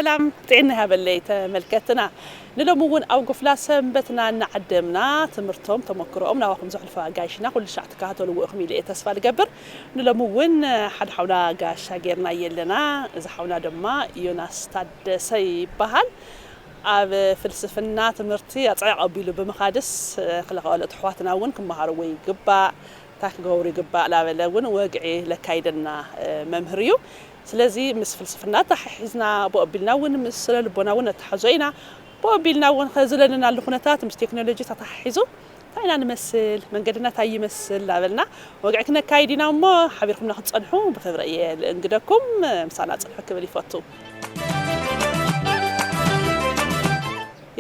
ሰላም ጥዕና ይሃበለይ ተመልከትና። ንሎሚ እውን ኣብ ክፍላ ሰንበትና እናዓደምና ትምህርቶም ተመክሮኦም ናባኹም ዘሕልፉ ኣጋይሽና ኩሉ ሻዕ ትከታተልዎ ኢኹም ኢለ እየ ተስፋ ልገብር። ንሎሚ እውን ሓደ ሓውና ጋሻ ጌርና የለና። እዚ ሓውና ድማ ዮናስ ታደሰ ይበሃል። ኣብ ፍልስፍና ትምህርቲ ኣጽዕቕ ኣቢሉ ብምኻድስ ክልተ ካልኦት ኣሕዋትና እውን ክመሃርዎ ይግባእ፣ እንታይ ክገብሩ ይግባእ ላበለ እውን ወግዒ ለካይደና መምህር እዩ። ስለዚ ምስ ፍልስፍና ተሓሒዝና ብኡ ኣቢልና እውን ምስ ስነ ልቦና እውን ነተሓዞ ኢና። ብኡ ኣቢልና እውን ከዚ ዘለናሉ ኩነታት ምስ ቴክኖሎጂ ተተሓሒዙ እንታይ ኢና ንመስል፣ መንገድና እንታይ ይመስል ላበልና ወግዒ ክነካይድ ኢና እሞ ሓቢርኩምና ክትጸንሑ ብኽብሪ እየ ልእንግደኩም። ምሳና ጽንሑ ክብል ይፈቱ።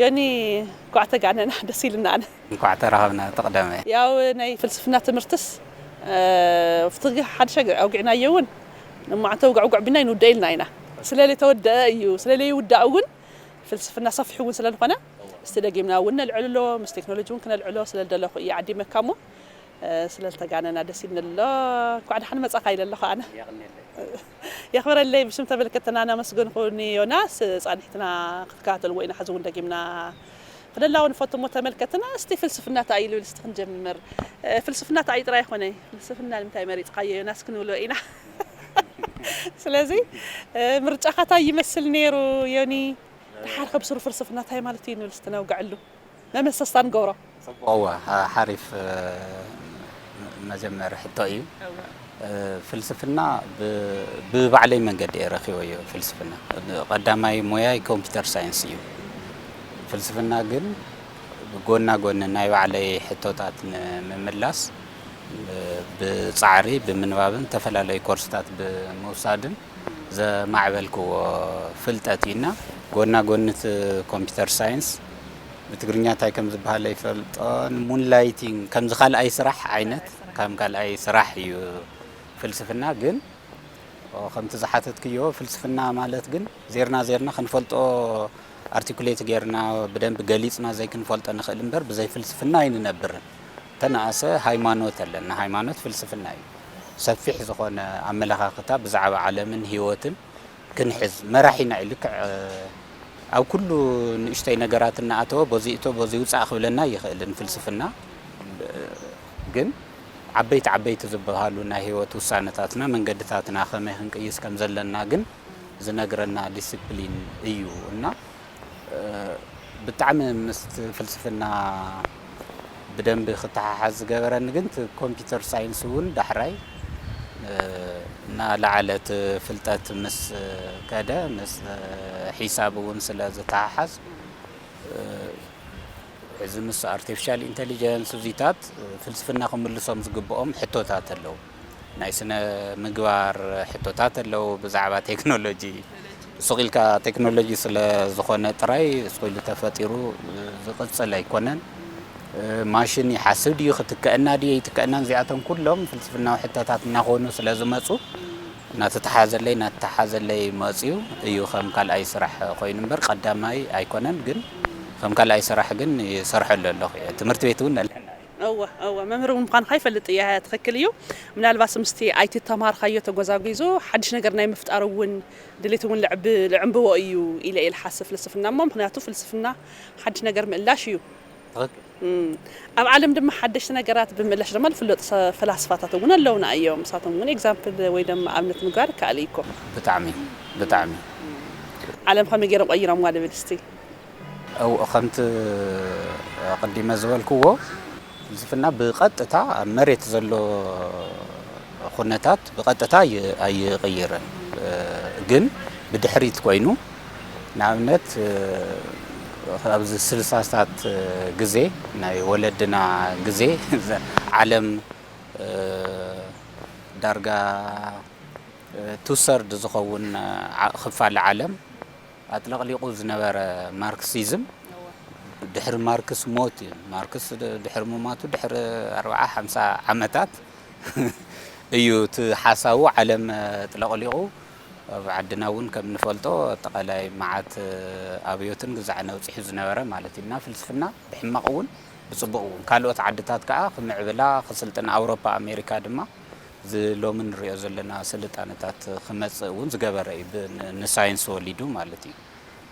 ዮኒ፣ እንኳዕ ተጋነና፣ ደስ ኢልና። እንኳዕ ተራኸብና። ተቕደመ። ያው ናይ ፍልስፍና ትምህርትስ፣ እ፣ ፍትጊ ሓድሸ ኣውጊዕናዮ እውን ንማዕተ ውግዕ ውግዕ ቢና ይንውደ ኢልና ኢና። ስለለይ ተወደአ እዩ፣ ስለለይ ይውዳእ እውን ፍልስፍና ሰፊሑ እውን ስለ ዝኾነ፣ እስቲ ደጊምና እውን ነልዕልሎ፣ ምስ ቴክኖሎጂ እውን ክነልዕሎ ስለ ዝደለኹ እየ ዓዲመካ እሞ፣ እ፣ ስለ ዝተጋነና ደስ ኢልኒ ኣሎ። እንኳዕ ደሓን መጻኻ ኢለ ኣለኹ ኣነ። የቕንየለይ። የኽብረለይ። ብሽም ተመልከትና እናመስገንኩ ንዮናስ ጻንሒትና ክትከታተልዎ ኢና። ሕዚ እውን ደጊምና ክነላው ንፈቱ እሞ ተመልከትና እስቲ ፍልስፍና እንታይ እዩ ልብል እስቲ ክንጀምር። እ፣ ፍልስፍና እንታይ እዩ ጥራይ ይኾነ፣ ፍልስፍና ንምንታይ መሪጽካዮ ዮናስ ክንብሎ ኢና። ስለዚ፣ እ፣ ምርጫኻ እንታይ ይመስል ነይሩ ዮኒ? ደሓር ከብስሩ ፍልስፍና እንታይ ማለት እዩ ንብል እስቲ ነውግዐሉ። መመሰስታ ንገብሮ። እወ፣ ሓ-፣ ሓሪፍ፣ እ፣ መጀመሪ ሕቶ እዩ። እወ። እ፣ ፍልስፍና ብ-፣ ብባዕለይ መንገዲ እየ ረኺበዮ። ፍልስፍና ቀዳማይ ሞያይ ኮምፒውተር ሳይንስ እዩ። ፍልስፍና ግን ጎና ጎኒ ናይ ባዕለይ ሕቶታት ንምምላስ፣ እ፣ ብጻዕሪ፣ ብምንባብን ዝተፈላለዩ ኮርስታት ብምውሳድን ዘማዕበልክዎ ፍልጠት እዩ እና ጎና ጎኒ እቲ ኮምፒውተር ሳይንስ ብትግርኛ እንታይ ከም ዝበሃል ኣይፈልጦን፣ ሙንላይቲንግ ከምዚ ካልኣይ ስራሕ ዓይነት፣ ከም ካልኣይ ስራሕ እዩ ፍልስፍና። ግን ከምቲ ዝሓተትክዮ ፍልስፍና ማለት ግን ዜርና ዜርና ክንፈልጦ ኣርቲኩሌት ጌርና ብደንብ ገሊጽና ዘይክንፈልጦ ንኽእል እምበር ብዘይ ፍልስፍና ኣይንነብርን። ተነኣሰ ሃይማኖት ኣለና። ሃይማኖት ፍልስፍና እዩ። ሰፊሕ ዝኾነ ኣመለኻኽታ ብዛዕባ ዓለምን ህይወትን ክንሕዝ መራሒና እዩ። ልክዕ ኣብ ኩሉ ንእሽተይ ነገራት እናኣተወ በዚ እቶ በዚ ውፃእ ክብለና ይኽእልን ፍልስፍና ግን ዓበይቲ ዓበይቲ ዝበሃሉ ናይ ህይወት ውሳነታትና መንገድታትና ከመይ ክንቅይስ ከም ዘለና ግን ዝነግረና ዲስፕሊን እዩ እና እ፣ ብጣዕሚ ምስቲ ፍልስፍና ብደንቢ ክተሓሓዝ ዝገበረኒ ግን እቲ ኮምፒውተር ሳይንስ እውን ዳሕራይ፣ እ፣ እናለዓለ እቲ ፍልጠት ምስ ከደ፣ ምስ፣ እ፣ ሒሳብ እውን ስለ ዝተሓሓዝ፣ እ፣ እዚ ምስ ኣርቲፊሻል ኢንተሊጀንስ እዚታት፣ እ፣ ፍልስፍና ክምልሶም ዝግብኦም ሕቶታት ኣለዉ። ናይ ስነ ምግባር ሕቶታት ኣለዉ፣ ብዛዕባ ቴክኖሎጂ። ሱቕ ኢልካ ቴክኖሎጂ ስለ ዝኾነ ጥራይ ሱቕ ኢሉ ተፈጢሩ ዝቕጽል ኣይኮነን። ማሽን ይሓስብ ድዩ፣ ክትከአና ድዩ ኣይትከአናን፣ እዚኣቶም ኩሎም ፍልስፍናዊ ሕቶታት እናኾኑ ስለ ዝመጹ፣ እናተተሓዘለይ፣ እናተተሓዘለይ መጽዩ እዩ ከም ካልኣይ ስራሕ ኮይኑ እምበር ቀዳማይ ኣይኮነን። ግን ከም ካልኣይ ስራሕ ግን ይሰርሐሉ ኣለኹ እየ። ትምህርቲ ቤት እውን ኣለና። እወ፣ እወ፣ መምህር እውን ምዃንካ ይፈልጥ እየ፣ ትኽክል እዩ። ምናልባት ምስቲ ኣይቲ ተምሃርካዮ ተጎዛጒዙ ሓድሽ ነገር ናይ ምፍጣር እውን ድሌት እውን ልዕብ-፣ ልዕንብቦ እዩ ኢለ እየ ልሓስብ ፍልስፍና እሞ፣ ምኽንያቱ ፍልስፍና ሓድሽ ነገር ምእላሽ እዩ። ትኽክል። እም፣ ኣብ ዓለም ድማ ሓደሽቲ ነገራት ብምእላሽ ድማ ዝፍለጡ ሰ-፣ ፈላስፋታት እውን ኣለውና እዮም። ንሳቶም እውን ኤግዛምፕል ወይ ድማ ኣብነት ምግባር ይከኣል እዩ እኮ። ብጣዕሚ፣ ብጣዕሚ። ዓለም ከመይ ገይሮም ቀይሮምዋ ልብል እስቲ? እው፣ ከምቲ ኣቐዲመ ዝበልክዎ፣ ፍልስፍና ብቐጥታ ኣብ መሬት ዘሎ ኩነታት ብቐጥታ ኣይ-፣ ኣይቕይርን። እ፣ ግን ብድሕሪት ኮይኑ፣ ንኣብነት፣ እ፣ ኣብዚ ስልሳታት ግዜ፣ ናይ ወለድና ግዜ፣ ዓለም፣ እ፣ ዳርጋ፣ እ፣ ቱ ሰርድ ዝኸውን ዓ-፣ ክፋል ዓለም ኣጥለቕሊቑ ዝነበረ ማርክሲዝም፣ ድሕሪ ማርክስ ሞት እዩ። ማርክስ ድ-፣ ድሕሪ ምማቱ ድሕሪ ኣርብዓ ሓምሳ ዓመታት እዩ እቲ ሓሳቡ ዓለም ኣጥለቕሊቑ። ኣብ ዓድና እውን ከም ንፈልጦ ኣጠቓላይ መዓት ኣብዮትን ግዛዕን ኣብፂሑ ዝነበረ ማለት እዩ። እና ፍልስፍና ብሕማቕ እውን ብፅቡቕ እውን ካልኦት ዓድታት ከዓ ክምዕብላ ክስልጥና፣ ኣውሮፓ፣ ኣሜሪካ ድማ እዚ ሎሚ ንሪኦ ዘለና ስልጣነታት ክመፅእ እውን ዝገበረ እዩ፣ ብ-፣ ን-፣ ንሳይንስ ወሊዱ ማለት እዩ።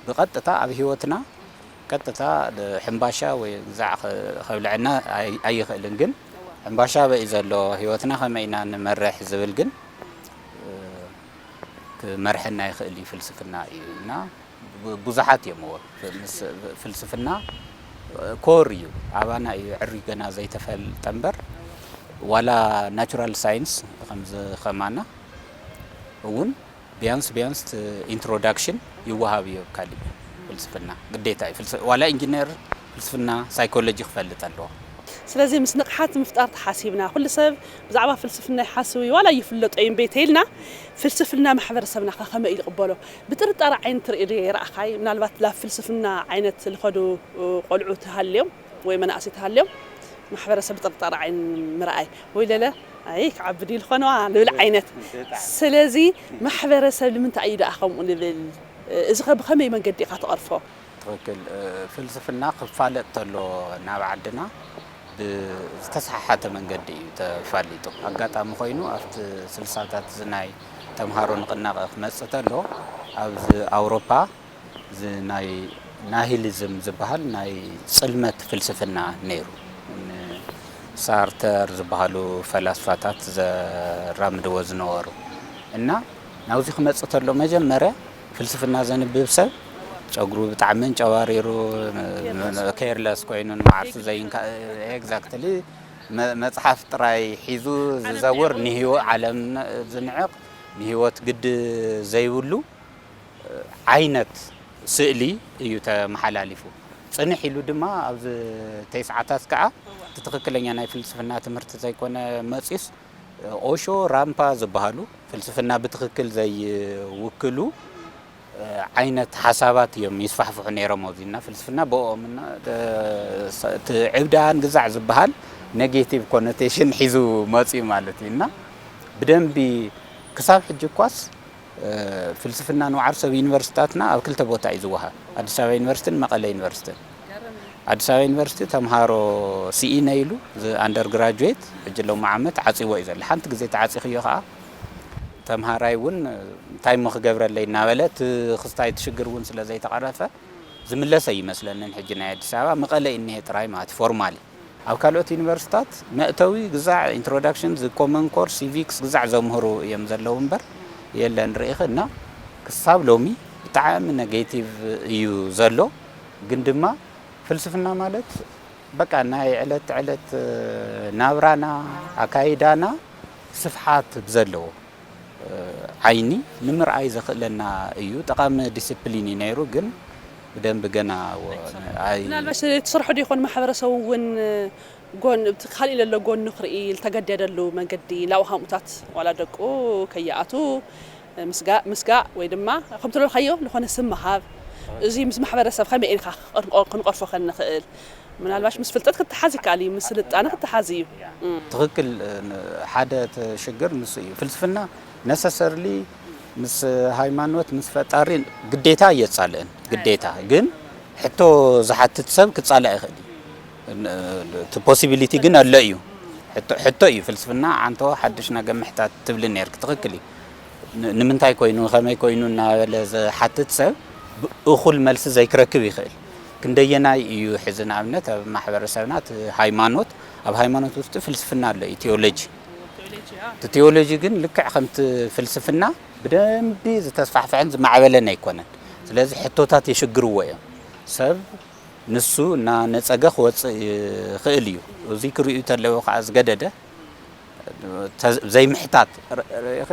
ብቐጥታ ኣብ ህይወትና ቀጥታ ሕምባሻ ወይ ግዛዕ ከብልዐና ኣይኽእልን። ግን ሕምባሻ በይ ዘሎ፣ ህይወትና ከመይ ኢና ንመርሕ ዝብል ግን ክመርሐና ይኽእል እዩ ፍልስፍና እዩ። እና ብዙሓት እዮም እዎ ፍልስፍና ኮር እዩ፣ ኣባና እዩ ዕሪ ገና ዘይተፈልጠ እምበር። ዋላ ናቹራል ሳይንስ ከምዚ ከማና እውን ቢያንስ ቢያንስ ኢንትሮዳክሽን ይወሃብ እዩ። ካሊእ ፍልስፍና ግዴታ እዩ። ዋላ ኢንጂነር ፍልስፍና ሳይኮሎጂ ክፈልጥ ኣለዎ። ስለዚ ምስ ንቕሓት ምፍጣር ተሓሲብና፣ ኩሉ ሰብ ብዛዕባ ፍልስፍና ይሓስብ እዩ፣ ዋላ ይፍለጦ እዩ እምበይተ ኢልና፣ ፍልስፍና ማሕበረሰብና ከ ከመይ እዩ ዝቕበሎ? ብጥርጣረ ዓይኒ ትርኢ ዶ ይረኣኻይ? ምናልባት ላብ ፍልስፍና ዓይነት ዝኸዱ ቆልዑ ተሃልዮም ወይ መናእሰይ ተሃልዮም ማሕበረሰብ ብጥርጣረ ዓይኒ ምርኣይ ወይ ለለ ኣይ ክዓቢ ድዩ ዝኾነዋ ልብል ዓይነት። ስለዚ ማሕበረሰብ ንምንታይ እዩ ደኣ ከምኡ ልብል? እዚ ኸ ብኸመይ መንገዲ ኢኻ ትቐርፎ? ትኽክል። ፍልስፍና ክፋለጥ ተሎ ናብ ዓድና ብዝተሰሓሓተ መንገዲ እዩ ተፋሊጡ። ኣጋጣሚ ኮይኑ ኣብቲ ስልሳታት እዚ ናይ ተምሃሮ ንቕናቐ ክመጽእ ተሎ ኣብዚ ኣውሮፓ እዚ ናይ ናሂሊዝም ዝበሃል ናይ ጽልመት ፍልስፍና ነይሩ። ሳርተር ዝበሃሉ ፈላስፋታት ዘራምድዎ ዝነበሩ እና ናብዚ ክመጽእ ተሎ መጀመርያ ፍልስፍና ዘንብብ ሰብ ጨጉሩ ብጣዕሚ እንጨባሪሩ ኬርለስ ኮይኑ ንመዓርሱ ዘይንካ ኤግዛክትሊ መጽሓፍ ጥራይ ሒዙ ዝዘውር ንህይወት ዓለም ዝንዕቕ ንህይወት ግዲ ዘይብሉ ዓይነት ስእሊ እዩ ተመሓላሊፉ። ጽንሕ ኢሉ ድማ ኣብዚ ተስዓታት ከዓ እቲ ትኽክለኛ ናይ ፍልስፍና ትምህርቲ ዘይኮነ መጺኡስ ኦሾ ራምፓ ዝበሃሉ ፍልስፍና ብትኽክል ዘይውክሉ ዓይነት ሓሳባት እዮም ይስፋሕፍሑ ነይሮም። ኣብዚና ፍልስፍና ብኦምና እቲ ዕብዳን ግዛዕ ዝበሃል ኔጌቲቭ ኮኖቴሽን ሒዙ መፂኡ ማለት እዩ እና ብደንቢ ክሳብ ሕጂ እኳስ ፍልስፍና ንባዕሉ ሰብ ዩኒቨርሲታትና ኣብ ክልተ ቦታ እዩ ዝወሃብ፣ ኣዲስ ኣበባ ዩኒቨርሲቲን መቐለ ዩኒቨርሲቲን። ኣዲስ ኣበባ ዩኒቨርሲቲ ተምሃሮ ስኢነ ኢሉ ኣንደር ግራጁዌት ሕጂ ሎሚ ዓመት ዓፂዎ እዩ ዘሎ። ሓንቲ ግዜ ተዓፂኽዮ ከዓ ተምሃራይ እውን እንታይ እሞ ክገብረለይ እናበለ እቲ ክስታይ እቲ ሽግር እውን ስለ ዘይተቐረፈ ዝምለሰ ይመስለንን ሕጂ ናይ ኣዲስ ኣበባ መቐለ እኒሄ ጥራይ ማለት ፎርማሊ ኣብ ካልኦት ዩኒቨርሲታት መእተዊ ግዛዕ ኢንትሮዳክሽን ዚ ኮመን ኮር ሲቪክስ ግዛዕ ዘምህሩ እዮም ዘለዉ እምበር የለን ርኢኺ እና ክሳብ ሎሚ ብጣዕሚ ኔጌቲቭ እዩ ዘሎ። ግን ድማ ፍልስፍና ማለት በቃ ናይ ዕለት ዕለት ናብራና ኣካይዳና ስፍሓት ብዘለዎ ዓይኒ ንምርኣይ ዘኽእለና እዩ። ጠቓሚ ዲስፕሊን እዩ ነይሩ ግን ብደንቢ ገና ምናልባሽ ትሰርሖ ዶ ይኾን ማሕበረሰቡ እውን ጎን እቲ ካሊእ ለሎ ጎኑ ክርኢ ዝተገደደሉ መንገዲ ናብኡ ሃምኡታት ዋላ ደቁ ከይኣቱ ምስጋእ ምስጋእ ወይ ድማ ከምቲ ለልካዮ ዝኾነ ስም ምሃብ እዚ ምስ ማሕበረሰብ ከመይ ኢልካ ክንቆርፎ ከንኽእል ምናልባሽ ምስ ፍልጠት ክትሓዝ ይከኣል እዩ ምስ ስልጣነ ክትሓዝ እዩ። ትኽክል ሓደ ሽግር ንሱ እዩ ፍልስፍና ነሰሰርሊ ምስ ሃይማኖት ምስ ፈጣሪ ግዴታ እየፃልእን ግዴታ ግን ሕቶ ዝሓትት ሰብ ክፃላእ ይኽእል እዩ። እቲ ፖሲቢሊቲ ግን ኣሎ እዩ። ሕቶ እዩ ፍልስፍና ዓንቶ ሓድሽ ነገር ምሕታት ትብሊ ነርክ ትኽክል እዩ። ንምንታይ ኮይኑ ከመይ ኮይኑ እናበለ ዝሓትት ሰብ እኹል መልሲ ዘይክረክብ ይኽእል። ክንደየናይ እዩ ሕዚ ንኣብነት ኣብ ማሕበረሰብና እቲ ሃይማኖት ኣብ ሃይማኖት ውስጢ ፍልስፍና ኣሎ እዩ ቴዎሎጂ እቲ ቴዎሎጂ ግን ልክዕ ከምቲ ፍልስፍና ብደንቢ ዝተስፋሕፍሐን ዝማዕበለን ኣይኮነን። ስለዚ ሕቶታት የሽግርዎ እዮም። ሰብ ንሱ እናነፀገ ክወፅእ ይኽእል እዩ። እዚ ክርእዩ ተለዎ ከዓ ዝገደደ ዘይምሕታት ርኢኺ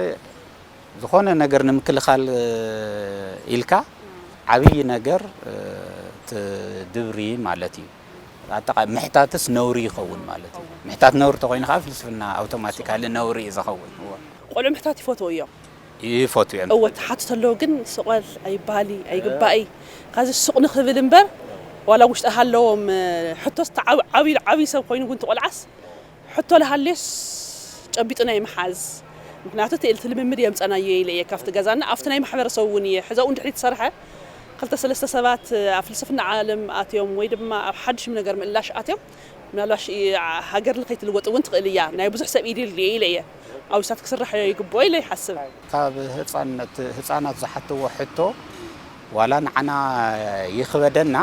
ዝኾነ ነገር ንምክልኻል ኢልካ ዓብዪ ነገር ትድብሪ ማለት እዩ። ኣጠቃ ምሕታትስ ነውሪ ይኸውን ማለት እዩ። ምሕታት ነውሪ ተኮይኑ ከዓ ፍልስፍና ኣውቶማቲካሊ ነውሪ እዩ ዝኸውን። እወ። ቆልዑ ምሕታት ይፈትዎ እዮም። ይፈትዉ እዮም። እወ ትሓቱ ተለዉ ግን ስቆል ኣይባሊ ኣይግባኢ ካዚ ሱቕ ንኽብል እምበር ዋላ ውሽጢ ሃለዎም ሕቶስ ዓብዪ ዓብዪ ሰብ ኮይኑ እውን ትቆልዓስ ሕቶ ልሃልዮስ ጨቢጡ ናይ ምሓዝ ምክንያቱ እቲ ልምምድ የምፀናዮ ኢለ እየ ካብቲ ገዛና ኣብቲ ናይ ማሕበረሰቡ እውን እየ ሕዛኡ እንድሕሪ ትሰርሐ ክልተ ሰለስተ ሰባት ኣብ ፍልስፍና ዓለም ኣትዮም ወይ ድማ ኣብ ሓድሽ ነገር ምእላሽ ኣትዮም ምናልባሽ ሃገር ከይትልወጥ እውን ትኽእል እያ ናይ ብዙሕ ሰብ ኢድ ኢለ እየ ኣብሳት ክስራሕ ይግብኦ ኢለ ይሓስብ። ካብ ህፃንነት ህፃናት ዝሓትዎ ሕቶ ዋላ ንዓና ይኽበደና፣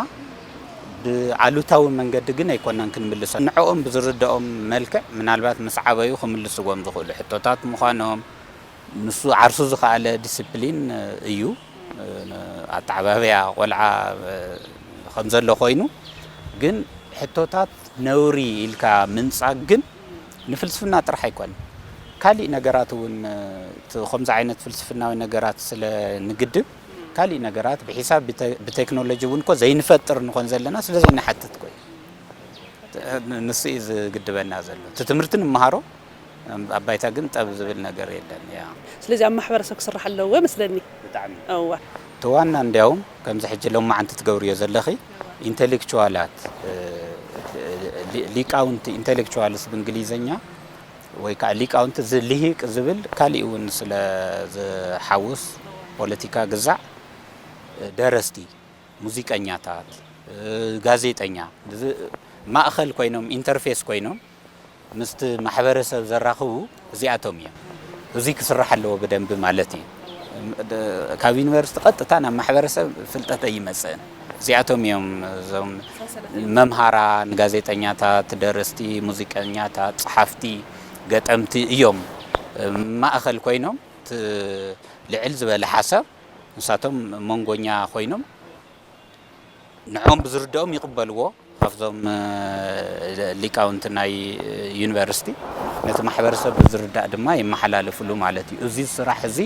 ብኣሉታዊ መንገዲ ግን ኣይኮናን ክንምልሶ። ንዕኦም ብዝርድኦም መልክዕ ምናልባት ምስ ዓበዩ ክምልስዎም ዝኽእሉ ሕቶታት ምዃኖም፣ ንሱ ዓርሱ ዝኸኣለ ዲስፕሊን እዩ። ኣተዓባብያ ቆልዓ ከም ዘሎ ኮይኑ፣ ግን ሕቶታት ነውሪ ኢልካ ምንጻግ ግን ንፍልስፍና ጥራሕ ኣይኮነን። ካሊእ ነገራት እውን እቲ ከምዚ ዓይነት ፍልስፍናዊ ነገራት ስለ ንግድብ፣ ካሊእ ነገራት ብሒሳብ ብተ-፣ ብቴክኖሎጂ እውን እኮ ዘይንፈጥር ንኾን ዘለና ስለ ዘይንሓትት እኮ እዩ። ንሱ እዩ ዝግድበና ዘሎ። እቲ ትምህርቲ ንምሃሮ፣ ኣብ ባይታ ግን ጠብ ዝብል ነገር የለን። ያ። ስለዚ ኣብ ማሕበረሰብ ክስራሕ ኣለዎ መስለኒ። ብጣዕሚ። እዋ። እቲ ዋና እንዲያውም ከምዚ ሕጂ ሎማዓንቲ ትገብርዮ ዘለኺ ኢንቴሌክቹዋላት፣ እ፣ ሊ-፣ ሊቃውንቲ ኢንቴሌክቹዋልስ ብእንግሊዝኛ ወይ ከዓ ሊቃውንቲ ዝ-፣ ልሂቅ ዝብል ካሊእ እውን ስለ ዝሓውስ ፖለቲካ ግዛዕ፣ ደረስቲ፣ ሙዚቀኛታት፣ እ፣ ጋዜጠኛ፣ እዚ ማእኸል ኮይኖም፣ ኢንተርፌስ ኮይኖም ምስቲ ማሕበረሰብ ዘራኽቡ እዚኣቶም እዮም። እዚ ክስራሕ ኣለዎ ብደንቢ ማለት እዩ። ደ-፣ ካብ ዩኒቨርሲቲ ቀጥታ ናብ ማሕበረሰብ ፍልጠት ኣይመጽእን። እዚኣቶም እዮም እዞም መምሃራን፣ ጋዜጠኛታት፣ ደረስቲ፣ ሙዚቀኛታት፣ ጸሓፍቲ፣ ገጠምቲ እዮም ማእኸል ኮይኖም እቲ ልዕል ዝበለ ሓሳብ ንሳቶም መንጎኛ ኮይኖም ንዖም ብዝርድኦም ይቕበልዎ፣ ካብዞም፣ እ፣ ሊቃውንቲ ናይ ዩኒቨርሲቲ፣ ነቲ ማሕበረሰብ ብዝርዳእ ድማ የመሓላልፍሉ ማለት እዩ። እዚ ስራሕ እዚ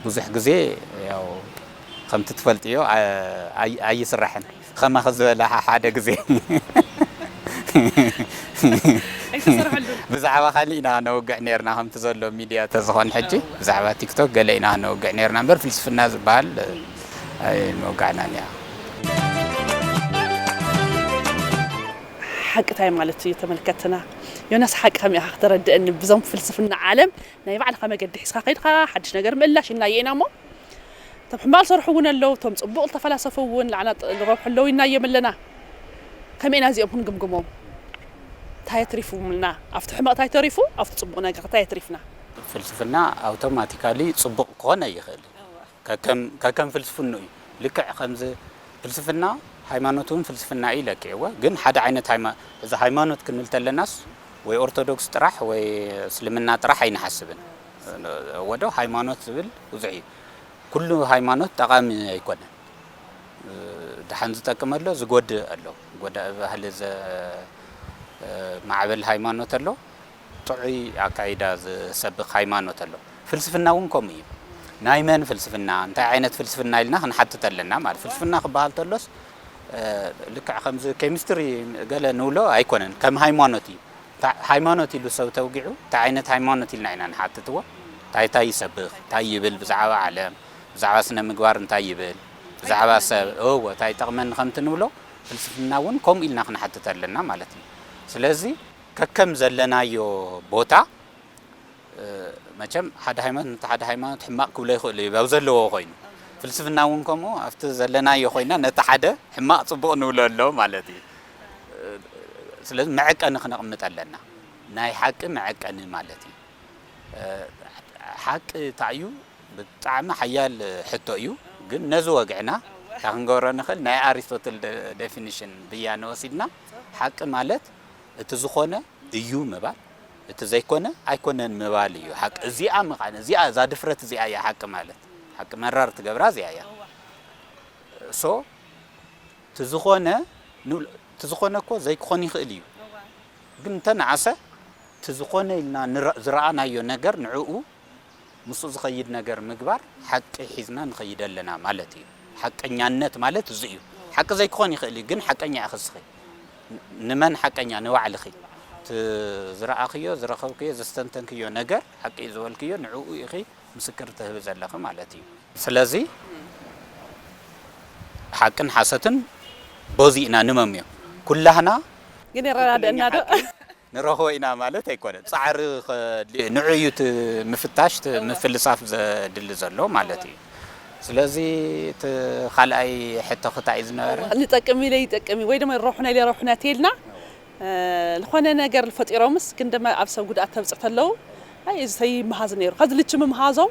ብዙሕ ግዜ ያው ከምቲ ትፈልጥዮ፣ ኣ-፣ ኣይ-፣ ኣይስራሕን። ከማኺ ዝበላ ሐ-፣ ሓደ ግዜ ኣይተሰርሐሉን። ብዛዕባ ካልእ ኢና ነውግዕ ነርና፣ ከምቲ ዘሎ ሚድያ ተዝኾን ሕጂ፣ ብዛዕባ ቲክቶክ ገለ ኢና ነውግዕ ነርና እምበር፣ ፍልስፍና ዝበሃል ኣይመውጋዕናን እያ። ሓቂ እንታይ ማለት እዩ? ተመልከትና። ዮናስ፣ ሓቂ ከመይ ኢኻ ከተረድእኒ? ብዞም ፍልስፍና ዓለም ናይ ባዕልኻ መገዲ ሒዝካ ከይድካ፣ ሓድሽ ነገር ምእላሽ ኢልናዮ ኢና እሞ፣ እቶም ሕማቕ ዝሰርሑ እውን ኣለዉ፣ እቶም ጽቡቕ ዝተፈላሰፉ እውን ንዓና ጥ-፣ ንረብሑ ኣለዉ ኢልናዮም ኣለና። ከመይ ኢና እዚኦም ክንግምግሞም? እንታይ ኣትሪፉምልና? ኣብቲ ሕማቕ እንታይ ተሪፉ? ኣብቲ ጽቡቕ ነገር እንታይ ኣትሪፍና? ፍልስፍና ኣውቶማቲካሊ ጽቡቕ ክኾን ኣይኽእልን። ከከም፣ ከከም ፍልስፍንኡ እዩ። ልክዕ ከምዚ ፍልስፍና፣ ሃይማኖት እውን ፍልስፍና እዩ ለኪዕዎ። ግን ሓደ ዓይነት ሃይማ-፣ እዚ ሃይማኖት ክንብል ተለናስ ወይ ኦርቶዶክስ ጥራሕ ወይ እስልምና ጥራሕ ኣይንሓስብን። ወዶ ሃይማኖት ዝብል ብዙሕ እዩ። ኩሉ ሃይማኖት ጠቓሚ ኣይኮነን። ደሓን ዝጠቅም ኣሎ፣ ዝጎድእ ኣሎ። ጎዳኢ ባህሊ ዘ-፣ ማዕበል ሃይማኖት ኣሎ፣ ጥዑይ ኣካይዳ ዝሰብኽ ሃይማኖት ኣሎ። ፍልስፍና እውን ከምኡ እዩ። ናይ መን ፍልስፍና፣ እንታይ ዓይነት ፍልስፍና ኢልና ክንሓትት ኣለና ማለት። ፍልስፍና ክበሃል ተሎስ፣ እ፣ ልክዕ ከምዚ ኬሚስትሪ ገለ ንብሎ ኣይኮነን፣ ከም ሃይማኖት እዩ። እንታ-፣ ሃይማኖት ኢሉ ሰብ ተውጊዑ፣ እንታይ ዓይነት ሃይማኖት ኢልና ኢና ንሓትትዎ? እንታይ፣ እንታይ ይሰብኽ? እንታይ ይብል ብዛዕባ ዓለም? ብዛዕባ ስነ ምግባር እንታይ ይብል? ብዛዕባ ሰብ፣ እወ፣ እንታይ ይጠቕመኒ ከምቲ ንብሎ፣ ፍልስፍና እውን ከምኡ ኢልና ክንሓትት ኣለና ማለት እዩ። ስለዚ፣ ከከም ዘለናዮ ቦታ፣ እ፣ መቸም ሓደ ሃይማኖት ነቲ ሓደ ሃይማኖት ሕማቕ ክብሎ ይኽእሉ እዩ፣ ኣብ ዘለዎ ኮይኑ። ፍልስፍና እውን ከምኡ፣ ኣብቲ ዘለናዮ ኮይና ነቲ ሓደ ሕማቕ ጽቡቕ ንብሎ ኣሎ ማለት እዩ። እ፣ ስለዚ መዐቀኒ ክነቕምጥ ኣለና። ናይ ሓቂ መዐቀኒ ማለት እዩ። እ፣ ሓቂ እንታይ እዩ? ብጣዕሚ ሓያል ሕቶ እዩ። ግን ነዚ ወግዕና እንታይ ክንገብሮ ንኽእል? ናይ ኣሪስቶትል ደ-፣ ዴፊኒሽን ብያነ ወሲድና ሓቂ ማለት እቲ ዝኾነ እዩ ምባል፣ እቲ ዘይኮነ ኣይኮነን ምባል እዩ። ሓቂ እዚኣ ምዃን፣ እዚኣ፣ እዛ ድፍረት እዚኣ እያ ሓቂ ማለት። ሓቂ መራር ትገብራ እዚኣ እያ። ሶ፣ እቲ ዝኾነ ንብል-፣ እቲ ዝኾነ እኮ ዘይክኾን ይኽእል እዩ። ግን እንተነኣሰ፣ እቲ ዝኾነ ኢልና ንረ-፣ ዝረኣናዮ ነገር ንዕኡ ምስኡ ዝኸይድ ነገር ምግባር ሓቂ ሒዝና ንኸይድ ኣለና ማለት እዩ። ሓቀኛነት ማለት እዚ እዩ። ሓቂ ዘይክኾን ይኽእል እዩ፣ ግን ሓቀኛ ኢኺ እስኺ። ን-፣ ንመን ሓቀኛ? ንባዕልኺ። እቲ ዝረኣኽዮ፣ ዝረኸብክዮ፣ ዘስተንተንክዮ ነገር ሓቂ እዩ ዝበልክዮ፣ ንዕኡ ኢኺ ምስክር ትህቢ ዘለኺ ማለት እዩ። ስለዚ ሓቅን ሓሰትን በዚ ኢና ንመምዮ። ኩላህና ግን የረዳድአና ዶ? ትኽክለኛ ሓቂ ንረኽቦ ኢና ማለት ኣይኮነን። ጻዕሪ ከድልዮ፣ ንዑ እዩ እቲ ምፍታሽ፣ እቲ ምፍልሳፍ ዘድሊ ዘሎ ማለት እዩ። ስለዚ እቲ ካልኣይ ሕቶኺ እንታይ እዩ ዝነበረ? ንጠቅም ኢለ ይጠቅም ወይ ድማ ረብሑና ኢለ ረብሑና ተይልና፣ እ፣ ዝኾነ ነገር ፈጢሮምስ ግን ድማ ኣብ ሰብ ጉድኣት ተብጽሕ ተለዉ፣ ኣይ፣ እዚ ተይመሃዝ ነይሩ። ከዚ ልቺ ምምሃዞም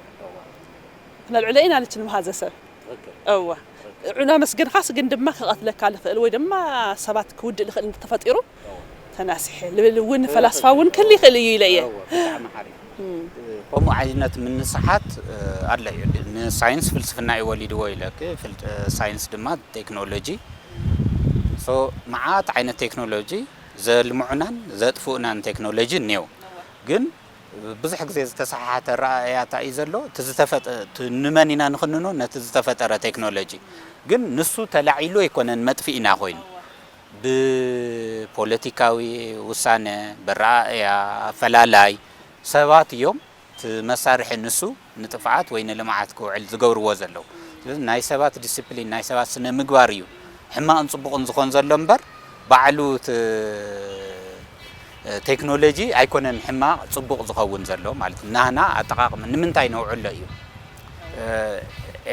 ክነልዕሎ ኢና፣ ልቺ ንምሃዘ ሰብ። ኦኬ። እወ። ኦኬ። ዑና መስገንኻስ ግን ድማ ክቐትለካ ዝኽእል ወይ ድማ ሰባት ክውድእ ዝኽእል እንተፈጢሩ ተናሲሐ ልብል እውን ፈላስፋ እውን ክህል ይኽእል እዩ ኢለ እየ። እወ፣ ብጣዕሚ ሓሪፍ። ከምኡ ዓይነት ምንስሓት ኣሎ እዩ። ንሳይንስ ፍልስፍና እዩ ወሊድዎ ኢለክ፣ ሳይንስ ድማ ቴክኖሎጂ። ሶ መዓት ዓይነት ቴክኖሎጂ ዘልምዑናን ዘጥፍኡናን ቴክኖሎጂ እኒው። ግን ብዙሕ ግዜ ዝተሰሓሓተ ረኣያ እንታይ እዩ ዘሎ? እቲ ዝተፈጠ-፣ እቲ ንመን ኢና ንኽንኖ? ነቲ ዝተፈጠረ ቴክኖሎጂ። ግን ንሱ ተላዒሉ ኣይኮነን መጥፊእና ኮይኑ። ብፖለቲካዊ ውሳነ፣ ብረኣያ፣ ኣፈላላይ ሰባት እዮም እቲ መሳርሒ ንሱ ንጥፍኣት ወይ ንልምዓት ክውዕል ዝገብርዎ ዘለዉ። ስለዚ ናይ ሰባት ዲስፕሊን፣ ናይ ሰባት ስነ ምግባር እዩ ሕማቕን ጽቡቕን ዝኾን ዘሎ እምበር ባዕሉ እቲ ቴክኖሎጂ ኣይኮነን ሕማቕ ጽቡቕ ዝኸውን ዘሎ ማለት እዩ። ናህና ኣጠቓቕማ ንምንታይ ነውዕሎ እዩ።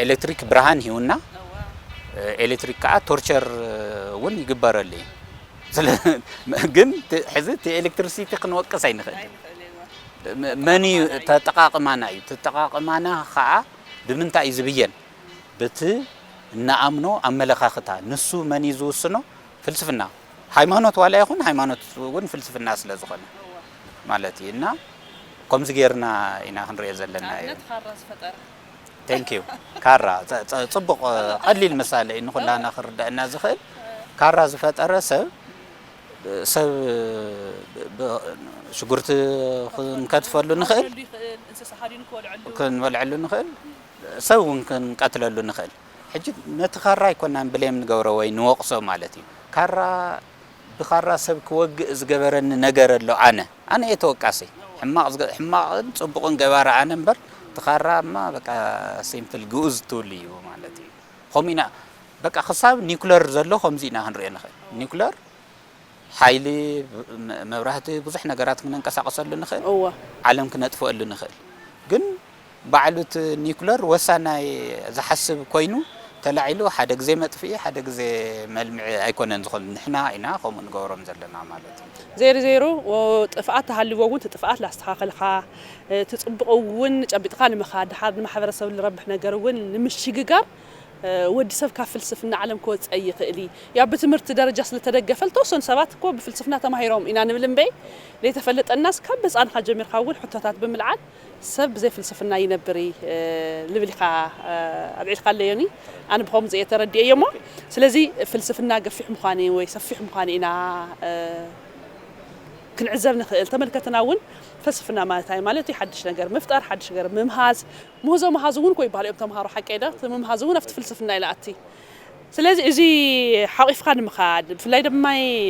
ኤሌክትሪክ ብርሃን ሂውና፣ ኤሌክትሪክ ከዓ ቶርቸር እውን ይግበረሉ እዩ። ስለ-፣ ግን ቲ-፣ ሕዚ እቲ ኤሌክትሪሲቲ ክንወቅስ ኣይንኽእል። መን እዩ ተጠቃቕማና እዩ። ተጠቃቕማና ከዓ ብምንታይ እዩ ዝብየን? በቲ እንኣምኖ ኣመለኻኽታ። ንሱ መን እዩ ዝውስኖ? ፍልስፍና። ሃይማኖት ዋላ ይኹን ሃይማኖት እውን ፍልስፍና ስለ ዝኾነ ማለት እዩ። እና ከምዚ ጌርና ኢና ክንሪኦ ዘለና እዩ። ንኣብነት ካራ ዝፈጠረ ቴንክ ዩ። ካራ ጸ-፣ ጸ-፣ ጽቡቕ ቀሊል ምሳሌ እዩ ንኹላና ክርዳእና ዝኽእል። ካራ ዝፈጠረ ሰብ፣ ሰብ ብ-፣ ሽጉርቲ ክንከትፈሉ ንኽእል፣ ክበልዐሉ ይኽእል፣ እንስሳ ሓዲኑ ክበልዐሉ ክንበልዐሉ ንኽእል፣ ሰብ እውን ክንቀትለሉ ንኽእል። ሕጂ ነቲ ካራ ኣይኮናን ብሌም ንገብሮ ወይ ንወቕሶ ማለት እዩ። ካራ ብኻራ ሰብ ክወግእ ዝገበረኒ ነገር ኣሎ። ኣነ ኣነ እየ ተወቃሲ። ሕማቕ ዝገ-፣ ሕማቕን ጽቡቕን ገባሪ ኣነ እምበር፣ እቲ ኻራ እማ በቃ ሲምፕል ግኡዝ ትውል እዩ ማለት እዩ። ከምኡ ኢና በቃ ክሳብ ኒኩለር ዘሎ ከምዚ ኢና ክንሪኦ ንኽእል። ኒኩለር ሓይሊ፣ መ-፣ መብራህቲ፣ ብዙሕ ነገራት ክነንቀሳቐሰሉ ንኽእል፣ እወ ዓለም ክነጥፍአሉ ንኽእል። ግን ባዕሉ እቲ ኒኩለር ወሳናይ ዝሓስብ ኮይኑ ተላዒሉ ሓደ ግዜ መጥፍኢ ሓደ ግዜ መልምዒ ኣይኮነን ዝኾን። ንሕና ኢና ከምኡ ንገብሮም ዘለና ማለት እዩ። ዜሩ ዜሩ ጥፍኣት ተሃልዎ እውን እቲ ጥፍኣት ላስተኻኸልካ እቲ ፅቡቕ እውን ጨቢጥካ ንምኻድ ድሓር ንማሕበረሰብ ዝረብሕ ነገር እውን ንምሽግጋር ወዲ ሰብ ካብ ፍልስፍና ዓለም ክወፀ ይኽእል እዩ። ያ ብትምህርቲ ደረጃ ስለተደገፈ ዝተወሰኑ ሰባት እኮ ብፍልስፍና ተማሂሮም ኢና ንብል እምበይ ዘይተፈለጠናስ ካብ ህፃንካ ጀሚርካ እውን ሕቶታት ብምልዓል ሰብ ብዘይ ፍልስፍና ይነብር እዩ ልብል ኢኻ ኣልዒልካ ኣለዮኒ። ኣነ ብኸምኡ እየ ተረዲኤዮ እሞ ስለዚ ፍልስፍና ገፊሕ ምዃኑ ወይ ሰፊሕ ምዃኑ ኢና ክንዕዘብ ንኽእል። ተመልከትና እውን ፍልስፍና ማለት እንታይ ማለት እዩ? ሓድሽ ነገር ምፍጣር፣ ሓድሽ ነገር ምምሃዝ። ምህዞ መሃዝ እውን ኮ ይበሃል እዮም ተምሃሮ ሓቀይ ዶ? እቲ ምምሃዝ እውን ኣብቲ ፍልስፍና እዩ ዝኣቲ። ስለዚ እዚ ሓቒፍካ ንምኻድ ብፍላይ ድማ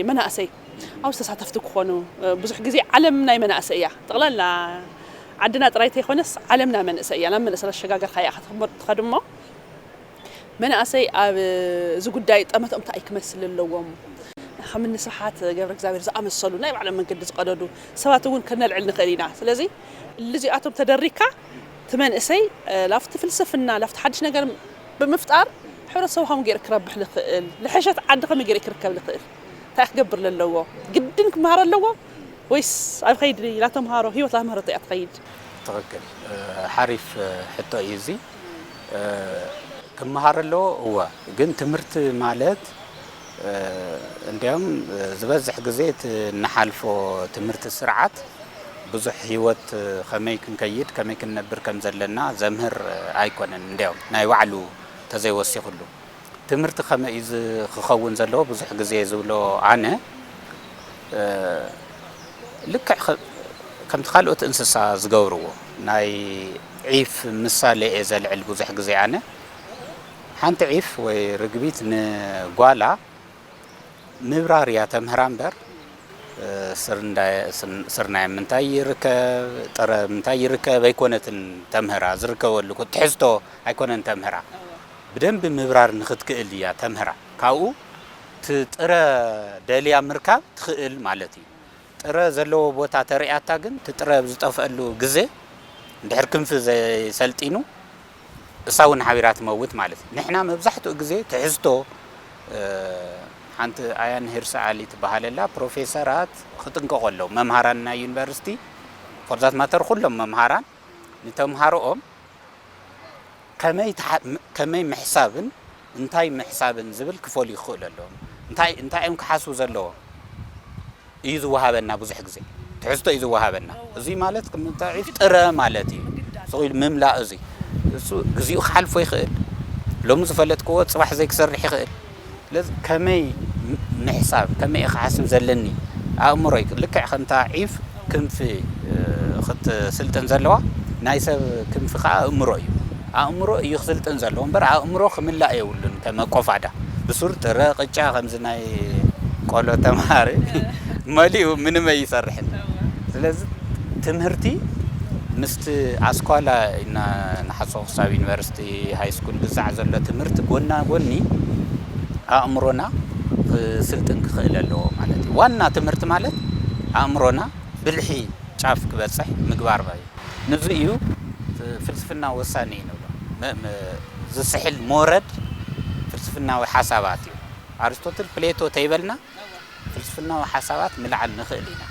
መናእሰይ ኣብዚ ተሳተፍቲ ክኾኑ ብዙሕ ግዜ ዓለም ናይ መናእሰይ እያ። ጠቕላላ ዓድና ጥራይ ተይኮነስ ዓለምና መንእሰይ እያ። ናብ መንእሰይ ኣሸጋገርካ እያ ክትኽበር ትኸድ እሞ መናእሰይ ኣብ እዚ ጉዳይ ጠመቶም እንታይ ክመስል ኣለዎም? ከምኒ ስብሓት ገብረ እግዚኣብሔር ዝኣመሰሉ ናይ ባዕሎም መንገዲ ዝቐደዱ ሰባት እውን ከነልዕል ንኽእል ኢና። ስለዚ ልዚኣቶም ተደሪካ እቲ መንእሰይ ላፍቲ ፍልስፍና ላፍቲ ሓድሽ ነገር ብምፍጣር ሕብረተሰቡ ከም ገይሩ ክረብሕ ዝኽእል ልሐሸት ዓዲ ከመይ ገይሩ ክርከብ ዝኽእል እንታይ ክገብር ለለዎ? ግድን ክመሃር ኣለዎ ወይስ ኣብ ኸይዲ ላተምሃሮ ህይወት ላመህረቶ እያ ትኸይድ? ትኽክል። ሓሪፍ ሕቶ እዩ እዚ። ክመሃር ኣለዎ እወ። ግን ትምህርቲ ማለት እንዲያውም ዝበዝሕ ግዜ እቲ እንሓልፎ ትምህርቲ ስርዓት ብዙሕ ህይወት ከመይ ክንከይድ ከመይ ክንነብር ከም ዘለና ዘምህር ኣይኮነን። እንዲያውም ናይ ባዕሉ ተዘይወሲኹሉ ትምህርቲ ከመይ እዩ ዝ-፣ ክኸውን ዘለዎ ብዙሕ ግዜ ዝብሎ ኣነ ልክዕ ከ-፣ ከምቲ ካልኦት እንስሳ ዝገብርዎ ናይ ዒፍ ምሳሌ እየ ዘልዕል ብዙሕ ግዜ ኣነ። ሓንቲ ዒፍ ወይ ርግቢት ንጓላ ምብራር እያ ተምህራ እምበር ስርናይ ምንታይ ይርከብ ጥረ ምንታይ ይርከብ ኣይኮነትን ተምህራ ዝርከበሉ ትሕዝቶ ኣይኮነን ተምህራ። ብደንቢ ምብራር ንኽትክእል እያ ተምህራ። ካብኡ እቲ ጥረ ደልያ ምርካብ ትኽእል ማለት እዩ። ጥረ ዘለዎ ቦታ ተርእያታ ግን እቲ ጥረ ዝጠፍአሉ ግዜ እንድሕር ክንፊ ዘይሰልጢኑ እሳ እውን ሓቢራ ትመውት ማለት እዩ። ንሕና መብዛሕትኡ ግዜ ትሕዝቶ ሓንቲ ኣያን ሂርሳ ዓሊ ትበሃል ኣላ ፕሮፌሰራት ክጥንቀቑ ኣለዉ መምሃራን ናይ ዩኒቨርሲቲ for that matter ኩሎም መምሃራን ንተምሃሮኦም ከመይ ምሕሳብን እንታይ ምሕሳብን ዝብል ክፈልዩ ክኽእሉ ኣለዎም። እንታይ እንታይ እዮም ክሓስቡ ዘለዎም እዩ ዝወሃበና። ብዙሕ ግዜ ትሕዝቶ እዩ ዝወሃበና። እዚ ማለት ክምንታይ ዒፍ ጥረ ማለት እዩ። ስቕ ኢሉ ምምላእ እዚ እሱ ግዜኡ ክሓልፎ ይኽእል። ሎሚ ዝፈለጥክዎ ጽባሕ ዘይክሰርሕ ይኽእል። ስለዚ ከመይ ምሕሳብ፣ ከመይ እየ ክሓስብ ዘለኒ? ኣእምሮይ ልክዕ ከምታ ዒፍ ክንፊ ክትስልጥን ዘለዋ፣ ናይ ሰብ ክንፊ ከዓ ኣእምሮ እዩ። ኣእምሮ እዩ ክስልጥን ዘለዎ እምበር ኣእምሮ ክምላእ የብሉን። ከመ ቆፋዳ ብሱር ጥረ ቅጫ ከምዚ ናይ ቆሎ ተምሃሪ መሊኡ ምንም ኣይሰርሕን። ስለዚ ትምህርቲ ምስቲ ኣስኳላ ኢና ንሓስቦ ክሳብ ዩኒቨርሲቲ ሃይ ስኩል ግዛዕ ዘሎ ትምህርቲ ጎና ጎኒ ኣእምሮና ክስልጥን ክኽእል ኣለዎ ማለት እዩ። ዋና ትምህርቲ ማለት ኣእምሮና ብልሒ ጫፍ ክበፅሕ ምግባር ማለት እዩ። ንዚ እዩ ፍልስፍና ወሳኒ እዩ ንብሎ። ዝስሕል ሞረድ ፍልስፍናዊ ሓሳባት እዩ። ኣርስቶትል ፕሌቶ ተይበልና ፍልስፍናዊ ሓሳባት ምልዓል ንኽእል ኢና።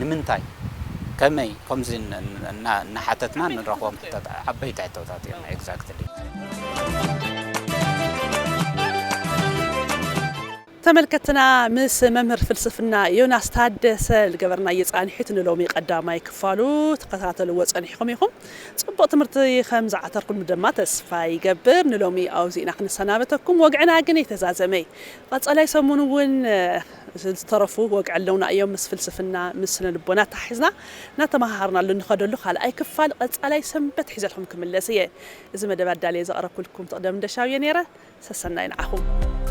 ንምንታይ ከመይ ከምዚ እናሓተትና ንረኽቦም ዓበይቲ ሕቶታት እዮም። ኤግዛክትሊ። ተመልከትና ምስ መምህር ፍልስፍና ዮናስ ታደሰ ዝገበርናዮ ፃንሒት ንሎሚ ቀዳማይ ክፋሉ ትከታተልዎ ፀኒሕኩም ኢኹም። ፅቡቕ ትምህርቲ ከም ዝዓተርኩሉ ድማ ተስፋ ይገብር። ንሎሚ ኣብዚ ኢና ክንሰናበተኩም። ወግዕና ግን ኣይተዛዘመይ። ቀፃላይ ሰሙን እውን ዝተረፉ ወግዒ ኣለውና እዮም። ምስ ፍልስፍና ምስ ስነ ልቦና ተሓሒዝና እናተመሃሃርናሉ ንኸደሉ ካልኣይ ክፋል ቀፃላይ ሰንበት ሒዘልኩም ክምለስ እየ። እዚ መደብ ኣዳልየ ዘቕረብኩልኩም ትቕደም እንደሻው እየ ነይረ። ሰሰናይ ንዓኹም።